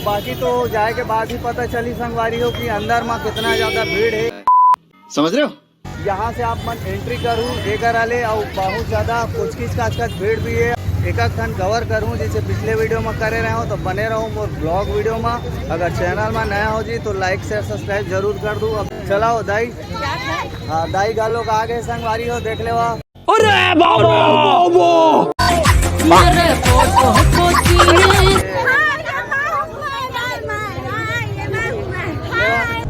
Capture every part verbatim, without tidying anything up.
बाकी तो जाए के बाद ही पता चली संगवारी हो कि अंदर में कितना ज्यादा भीड़ है। समझ रहे हो? यहाँ से आप मन एंट्री करू एकर आले, और बहुत ज्यादा कुचकिच काचकच भीड़ भी है। एक एक ठन कवर करूँ, जैसे पिछले वीडियो में करे रहे हो, तो बने रहो मोर ब्लॉग वीडियो में। अगर चैनल में नया हो जी, तो लाइक शेयर सब्सक्राइब जरूर कर दू। अब चलाओ दाई। हाँ, दाई गा लोग आ गए संगवारी हो, देख लेवा। अरे बाबा, बाबा। मेरे फोटो को चीने।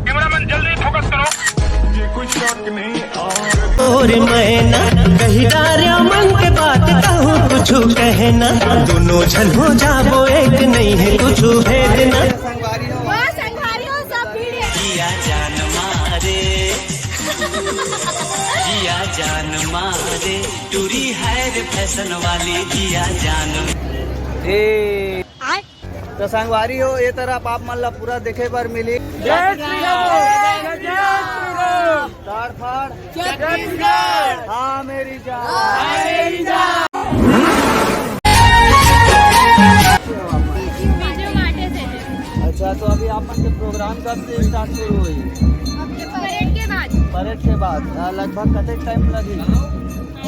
कैमरामैन, जल्दी फोकस करो। ये कोई शॉट नहीं। और मैं ना कही डारिया मन के बात कहूँ कुछ कहना, दोनों झन हो जाबो एक, नहीं है कुछ भेदना। संगवारी हो। वाह, संगवारी हो, सब भीड़ है। जिया जान मारे, जिया जान मारे, टूरी है रे फैशन वाली, जिया जान। ए, तो संगवारी हो, ये तरफ आप मन ला पूरा देखे बर मिली। जय श्री राम। जय श्री राम। ताड़ फाड़। छत्तीसगढ़। हाँ मेरी जान। हाँ मेरी जान। अच्छा, तो अभी आप मन के प्रोग्राम कब से स्टार्ट शुरू हुई? परेड के बाद। परेड के बाद। आ, लगभग कतेक टाइम लगी?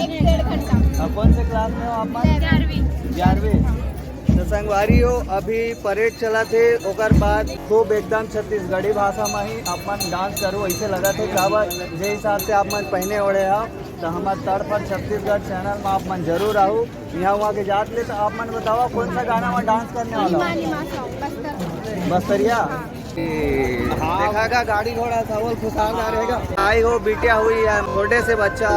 एक डेढ़ घंटा। आ, कौन से क्लास में हो आप मन? ग्यारहवीं। ग्यारहवीं। तो संगवारी हो, अभी परेड चलत हे, ओकर बाद खूब एकदम छत्तीसगढ़ी भाषा में ही आप मन डांस करो, ऐसे लगत हे। काबर जे हिसाब से आप मन पहने ओढ़े हो, तो हमार तड़फड़ छत्तीसगढ़ चैनल में आप मन जरूर आओ। यहाँ वहाँ के जात ले, तो आप मन बताओ कौन सा गाना में डांस करने वाला हो? निमा निमा सॉन्ग, बस्तर। बस्तरिया। हाँ। देखा का गाड़ी घोड़ा सवल खुशहाल जा रहेगा। आई हो बिटिया हुई है, छोटे से बच्चा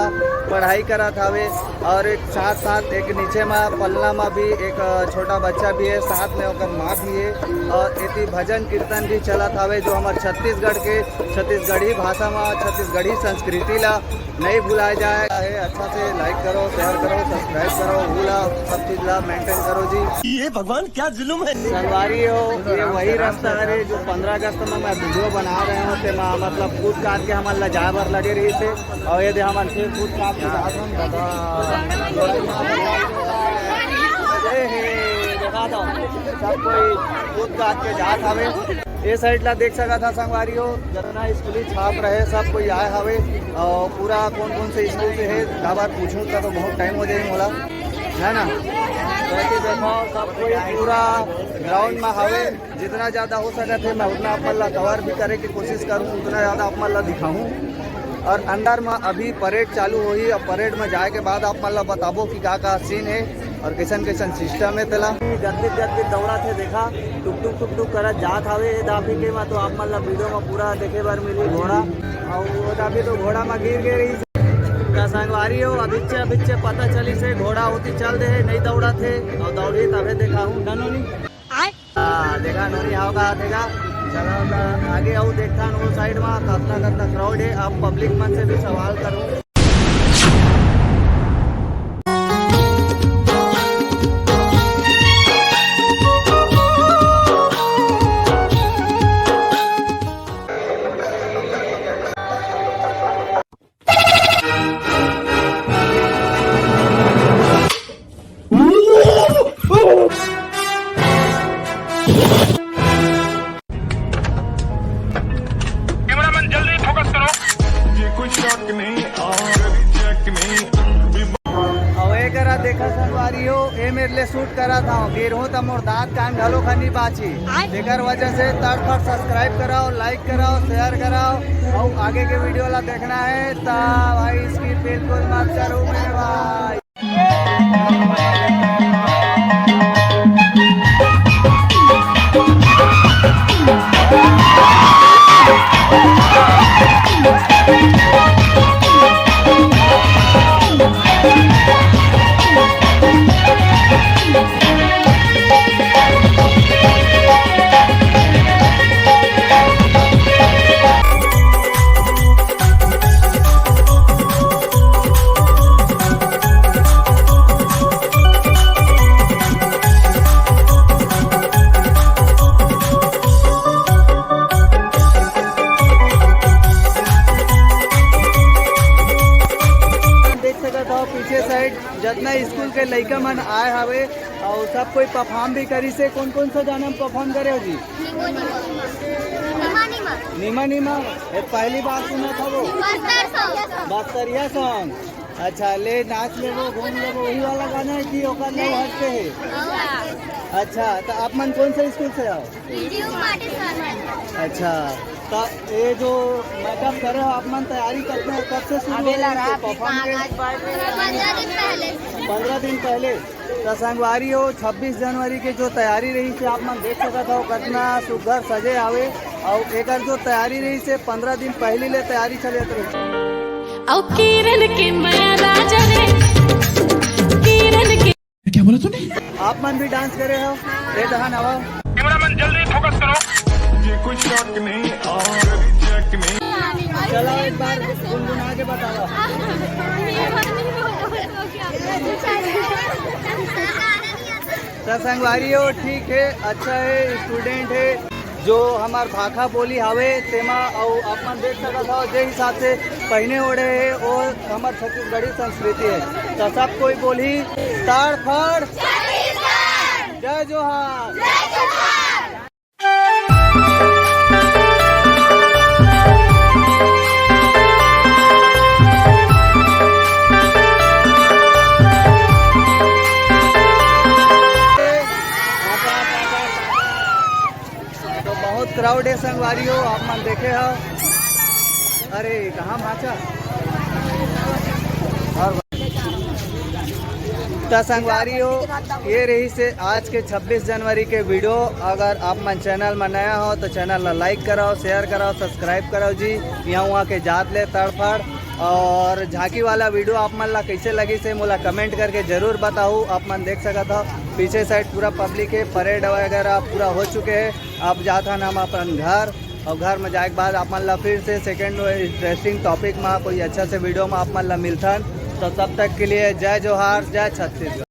पढ़ाई करत हवे, और एक साथ साथ एक नीचे मा पलना मा भी एक छोटा बच्चा भी है, साथ में ओकर माँ भी है। और एती भजन कीर्तन भी चलत हवे, जो हमर छत्तीसगढ़ के छत्तीसगढ़ी भाषा मा छत्तीसगढ़ी संस्कृति ला नहीं भुलाए जाए। अच्छा से लाइक करो, शेयर करो, सब्सक्राइब करो, वो ला सब चीज ला मेंटेन करो जी। ये भगवान क्या जुल्म है। संगवारी हो, ये वही रास्ता हरे जो पंद्रह अगस्त में मैं वीडियो बना रहे हो, तेमा मतलब कूद काट के हमन ला जाए बर लगे रही थे, और ये दे हमन फिर कूद काट के जात हन। ए हे, देखा दो, सब कोई कूद काट के जात हवे। ए साइड ला देख सकत हा संगवारी हो, जतना स्कूली छात्र हे सब कोई आए हवे। और पूरा कौन कौन से स्कूल से हे, काबर पूछूं त तो बहुत टाइम हो जाही मोला, है ना। वैसे देखो सब कोई पूरा ग्राउंड में हवे, जितना ज्यादा हो सकत हे मैं उतना अपन ला कवर भी करे के कोशिश करूँ, उतना ज्यादा अपन ला दिखाऊँ। और अंदर में अभी परेड चालू होही, और परेड में जाए के बाद आप मन ला बताबो कि का का सीन हे और कैसन कैसन सिस्टम हे तेला। जतनी जतनी दौड़ा थे देखा, टुक टुक टुक टुक करत जात हवे ये दाफी के मा, तो आप मन ला वीडियो में पूरा देखे बर मिली घोड़ा। और वो दाफी तो घोड़ा में गिर गए रही। त संगवारी हो, अभिच्चे अभिच्चे पता चली से घोड़ा होती चल दे हे, नहीं दौड़ा थे और दौड़ी तभे देखा हूँ ननोनी। हाँ, देखा नोनी हाव का देखा। चला त आगे आऊ देखथन वो साइड मा कतना कतना क्राउड हे। अब पब्लिक मन से भी सवाल करूँ। कैमरामैन, जल्दी फोकस करो। ये कोई शक नहीं, और चेक नहीं। अउ ए करा देखा संगवारी हो, ए मेरे ले शूट करा था, गिर हो त मोर दांत कान घलो खनी बाची। आय। तेकर वजह से तड़फड़ सब्सक्राइब कराओ, लाइक कराओ, शेयर कराओ, और आगे के वीडियो ला देखना है त भाई इसकी बिल्कुल मत करो मेरे भाई। आए हवे अउ सब कोई परफॉर्म भी करिस हे। कौन कौन सा गाना परफॉर्म करे हो जी? निमा निमा। निमा निमा। निमा निमा। ये पहली बार सुनत हवो? बस्तर सॉन्ग। बस्तरिया सॉन्ग। अच्छा, ले नाच लेबो, घूम लेबो, वही वाला गाना है कि ओकर ले हट के है? हाँ। अच्छा, तो आप मन कौन से स्कूल से आओ? Video party sir. अच्छा, तो ये जो मेकअप करे हो आप मन, तैयारी करते हैं, कब से शुरू अबे हुई लड़ा इसके अपनी परफॉर्म कहाँ के? आज बढ़ रही है। पंद्रह दिन पहले। पंद्रह दिन पहले। तो संगवारी हो, छब्बीस जनवरी के जो तैयारी रहिस हे, आप मन देख सकत हो कितना सुघर सजे हवे। अउ एकर जो तैयारी रहिस हे, पंद्रह दिन पहली ले तैयारी चलत रहिस। अउ किरण के मैं राजा रे, किरण के क्या बोला तूने? आप मन भी डांस करे हो? ए दहन आवा। कैमरामैन जल्दी फोकस करो। ये कोई शक नहीं और चेक नहीं। चलो एक बार गुनगुना के बताओ। तो संगवारी हो, ठीक है, अच्छा है, स्टूडेंट है, जो हमार भाखा बोली हावे तेमा, अउ आप मन देख सकत हो जे हिसाब से पहिने ओढ़े हे, वो हमार छत्तीसगढ़ी संस्कृति है। तो सब कोई बोली, ताड़ फाड़, जय जोहार। तो बहुत क्राउड है संगवारी हो, आप मन देखे हो। अरे कहाँ भाचा? और त संगवारी हो, ये रहिस हे आज के छब्बीस जनवरी के वीडियो। अगर आप मन चैनल में नया हो तो चैनल ला लाइक कराओ, शेयर कराओ, सब्सक्राइब कराओ जी। यहाँ वहाँ के जात ले तड़फड़ और झांकी वाला वीडियो आप मन ला कैसे लगिस हे, मोला कमेंट करके जरूर बताओ। आप मन देख सकत हो पीछे साइड पूरा पब्लिक है, परेड वगैरह पूरा हो चुके हैं। अब जात हन हम अपन घर, और घर में जाए के बाद आप मन ला फिर से सेकंड इंटरेस्टिंग टॉपिक में कोई अच्छा से वीडियो में आप मन ला मिलथन। तो तब तक के लिए जय जोहार, जय छत्तीसगढ़।